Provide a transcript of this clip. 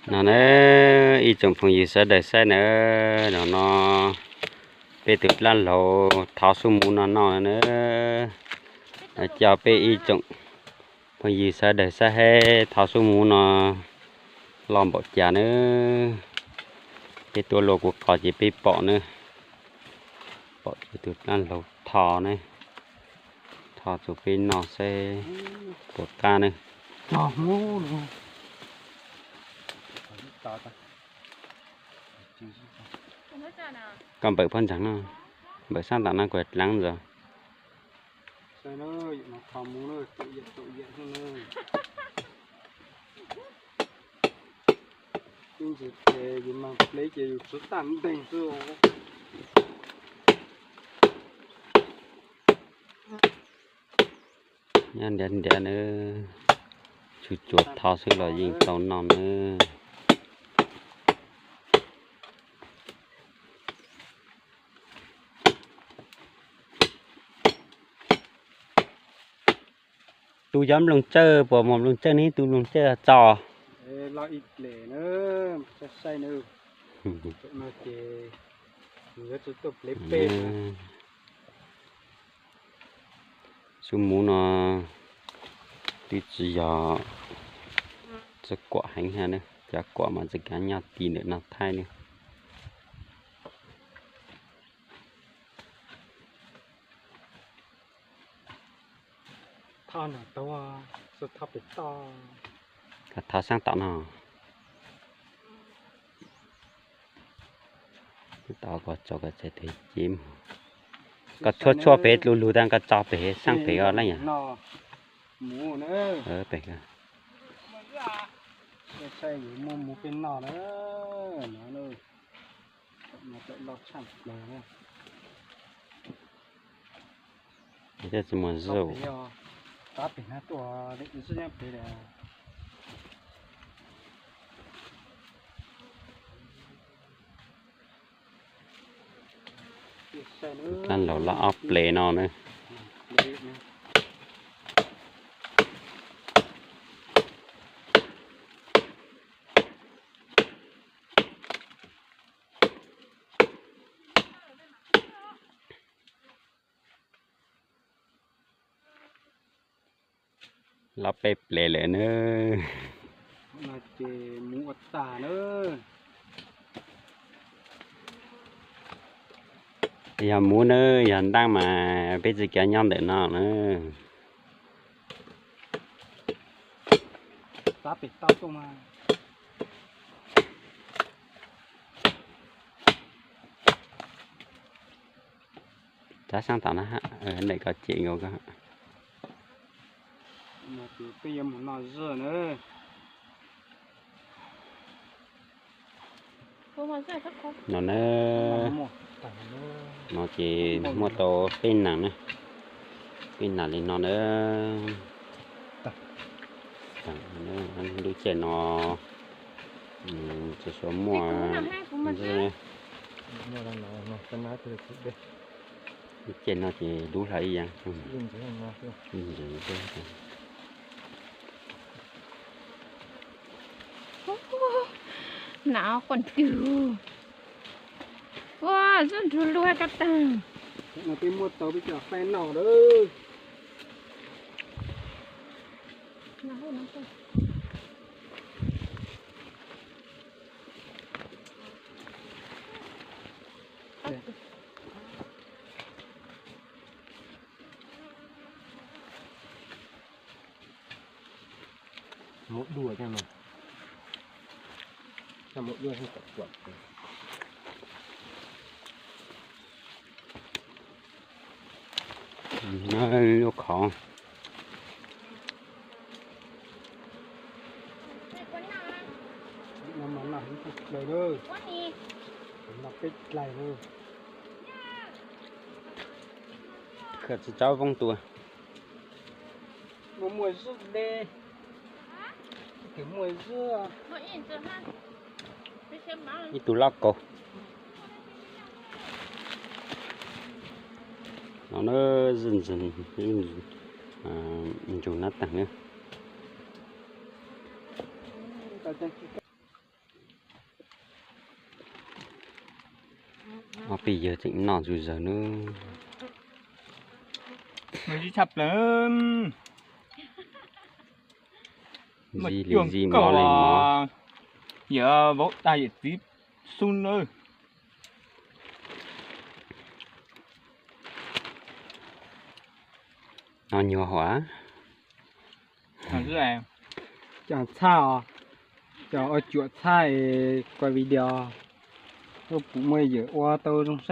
No na, ib tsoom phooj ywg sawv daws saib na, no no peb tus dab laug thov xub muv no noj na. Coj peb ib tsoom phooj ywg sawv daws saib, thov xub muv no loj npaum cas na. Peb tuaj luaj kuv qos ces peb pom na, pom tus dab laug thov na, thov txug peb noj saib puas qab na. Koj npawm phab ntseeg no, npawm sab tom no kuv dlaab ntawd. Nyob ntiav ntiav na, tsuas tsuas thov xwb los yeej tau noj na. Tus yog nplooj tsawg, puas muaj nplooj tsawg ne, tus nplooj tsawg txog. Xub muv no twb tsis yog txawj kuam heev thiab na, cov kuam mas txawj kav nyob ti ntawm no Thaib ne. Thov saab tom no. Tau koj tso koj txhais tes cev mus. Koj tshuab tshuab pem lug lug tag koj tso pem saab pem os leej yom. Pem. Tsis muaj zaj. Dab laug loj ob plev no na. Loj peb plev lawm na. Yog muv na, yog ntaab mas peb tsis kav nyob ntawm no na. Tsav saab tom na, ntawm koj cem nkaus koj. No na, no ces muaj tau peb nas na, peb nas li no na. Lub caij no tsis muaj. Lub caij no ces dub hlo ib yam. Nas quaj ntws. Ua, zuj ntsuag lug koj tag. Peb muaj tau peb cov faib noj lawm. Muab dua thiab mas, muab dua thiab kom kuam. Lub qhov no mas noj heev tshaj plaws lawm, noj peb dlaig lawm. Khaws tsis tsob voob tua. Muaj muaj zib de, ib tug loj kaus. No na, zib ntsug nab teeg na. Ob peb yawg tseem noj zuj zus nawb. Muaj zib tshaj plaws. Zib li zib mov li mov. Yawm vauv dag yawm txiv xub nawb. No nyuag hauv. Cov txhaj os, cov ua cuam txhaj es kuas video, kuv muaj yawm ua tau zoo saib.